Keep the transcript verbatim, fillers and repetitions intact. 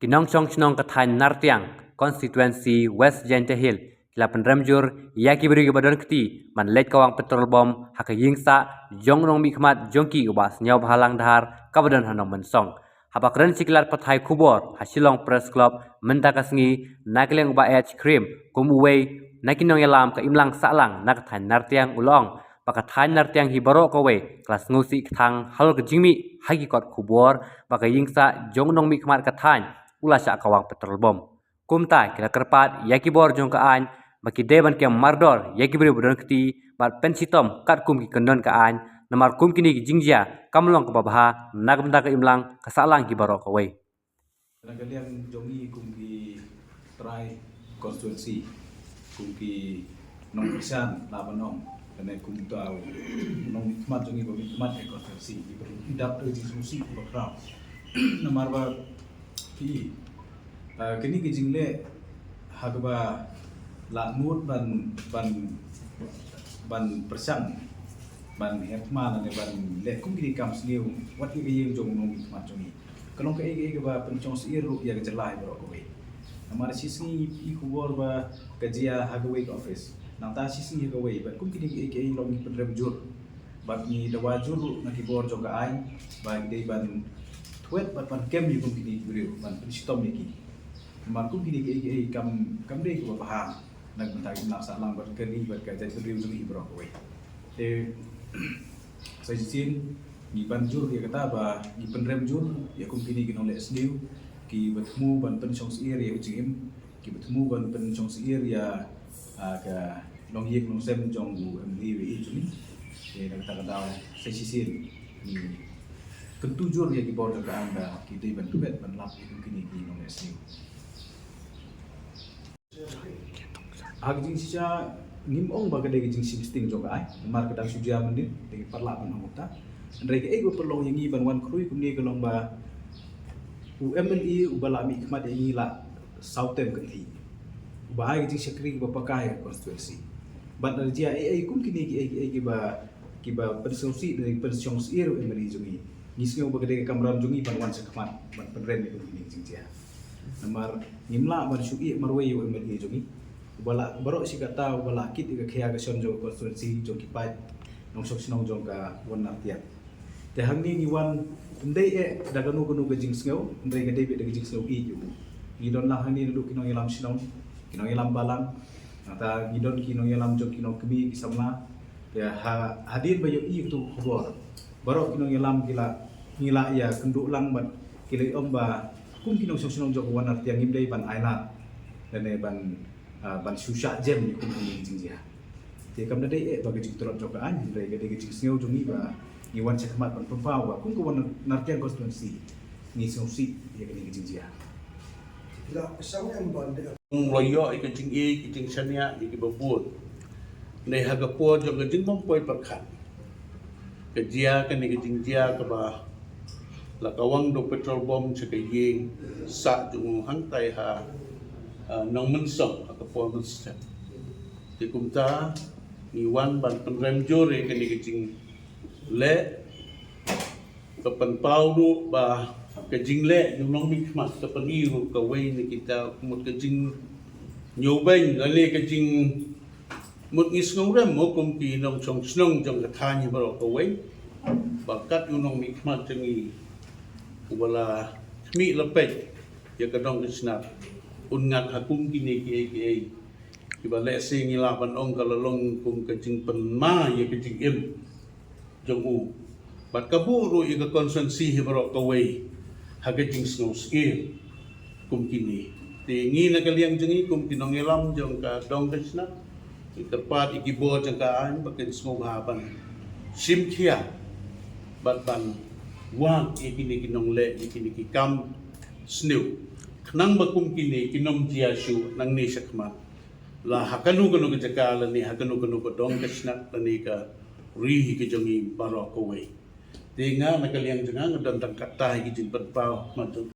Ki nongshong shnong ka thaiñ Nartiang, constituency West Jaintia Hills, ki la pynrem jur ïa ki briew kiba don kti ban leit kawang petrol bom ha ka ïing sah jong u nongmihkhmat jong ki u Bah Sniawbhalang Dhar kaba don ha Nongmynsong. Haba kren sha ki lad pathai khubor ha Shillong Press Club mynta ka sngi, na ka liang u Bah H Krim kum uwei na ki nongïalam ka imlang sahlang na ka thaiñ Nartiang u la ong ba ka thaiñ Nartiang hi baroh kawei ka la sngewsih kthang halor ka jingmih ha ki kot khubor ba ka ïing sah jong u nongmihkhmat ka thaiñ u la shah kawang petrol bom. Kumta ki la kyrpad ïa ki bor jong ka aiñ ba ki dei ban kem mardor ïa ki briew ba don kti bad pynshitom katkum ki kyndon ka aiñ, namar kum kine ki jingjia kam long kaba bha na ka bynta ka imlang ka sahlang ki baroh kawei. Na ka liang jong ngi kum ki trai constituency, kum ki nongkyrshan lah ban ong, kane kum uta u nongmihkhmat jong ngi ba mihkhmat ha constituency, ngi pynrem dap da ka jingsngewsih kaba khraw. Namar ba ki, ah, kine ki jingleh ha kaba la mut ban, ban, ban pyrshang, ban heh thma lane ban leh kum kine ki kam sniew wat ïa ka ïing jong u nongmihkhmat jong ngi. Ka long kaei kaei kaba pynshong syier ruh ïa ka jylla hi baroh kawei. Namar shisngi ngi ïohi khubor ba ka jia ha kawei ka office, nangta shisngi ha kawei, bad kum kine kiei kiei long ngi pynrem jur. Bad ngi dawa jur ruh na ki bor jong ka aiñ ba ki dei ban thwet bad ban kem ïa kum kine ki briew, ban pynshitom ïa ki. Namar kum kine kiei kiei kam, kam dei kaba bha na ka bynta ka imlang sahlang bad ka ri bad ka jaitbynriew jong ngi baroh kawei. Te sa shisien ngi ban jur ïa kata ba ngi pynrem jur ïa kum kine ki nongleh sniew kiba thmu ban pynshong syier ïa u jingim, kiba thmu ban pynshong syier ïa, ah, ka longïing longsem jong u MLA jong ngi. Te na kata ka daw sa shisien ngi kyntu jur ïa ki bor jong ka aiñ ba ki dei ban thwet ban lap ïa kum kine ki nongleh sniew. Ha ka jingshisha ngim ong ba ka dei ka jingshim sting jong ka aiñ, namar ka dang shu jia mynnin, te ngi pat lah ban ong kumta. Hynrei kaei kaba pynlong ïa ngi ban wan khrui kumne ka long ba u MLA uba la mihkhmat ïa ngi la saw term kynthih, uba ai ka jingshakri kaba paka ïa ka constituency. Bad lada jia ei ei kum kine kiei kiei kiba, kiba pynsngewsih lane pynshong syier u MLA jong ngi, ngi sngew ba ka dei ka kamram jong ngi ban wan shakhmat ban pynrem ïa kum kine ki jingjia. Namar ngim lah ban shu ïeh marwei ïa u MLA jong ngi uba la baroh shi katta, uba la kit ïa ka khia ka shon jong ka constituency jong ki paid nongshong shnong jong ka Wan Nartiang. Te hangne ngi wan ym dei eh da kano kano ka jingsngew, hynrei ka dei beit da ka jingsngew ïeit ïa u. Ngi don lang hangne naduh ki nongïalam shnong, ki nongïalam balang, nangta ngi don ki nongïalam jong ki nongkmie ki samla. Te ha, hadien ba ïohi ïa kato ka khubor, baroh ki nongïalam ki la, ngi la ïakynduh lang bad ki la ong ba kum ki nongshong shnong jong ka Wan Nartiang ngim dei ban ailad lane ban, ah, ban shu shah jem ïa kum kine ki jingjia. Te kam da dei eh ba ka jingtlot jong ka aiñ, hynrei ka dei ka jingsngew jong ngi ba ngi wan shakhmat ban pynpaw ba kum ka Wan Nartiang constituency ngi sngewsih ïa kine ki jingjia. Ym la ïoh ïa ka jingïeit, ka jingshaniah ïa kiba bun. Ne ha ka por jong ka jingbym poi pyrkhat, ka jia kane ka jingjia kaba la kawang da u petrol bom sha ka ïing sah jong u hangtai ha, ah, Nongmynsong ha ka por mynstep. Te kumta ngi wan ban pynrem jur ïa kane ka jingleh, ka pynpaw ruh ba ka jingleh jong u nongmihkhmat ka pyni ruh kawei na kita mut ka jingñiewbeiñ lane ka jingmut ngi sngewrem mo kum ki nongshong shnong jong ka thaiñ baroh kawei, ba kat u nongmihkhmat jong ngi uba la khmih la peit ïa ka dong ka shnat un ngat ha kum kine kiei kiei kiba lehse ngi lah ban ong ka la long kum ka jingpynma ïa ka jingim jong u. Bad ka buh ruh ïa ka constituency hi baroh kawei ha ka jingsngewsih kum kine. Te ngi na ka liang jong ngi kum ki nongïalam jong ka dong ka shnat, ngi kyrpad ïa ki bor jong ka aiñ ba kin sngewbha ban shim khia bad ban wad ïa kine ki nongleh ïa kine ki kam sniew, khnang ba kum kine kin ym jia shuh nangne shakhmat, la ha kano kano ka jaka lane ha kano kano ka dong ka shnat lane ka ri ka jong ngi baroh kawei. Te nga na ka liang jong nga nga don tang katta ïa ki jingpynpaw, ma jong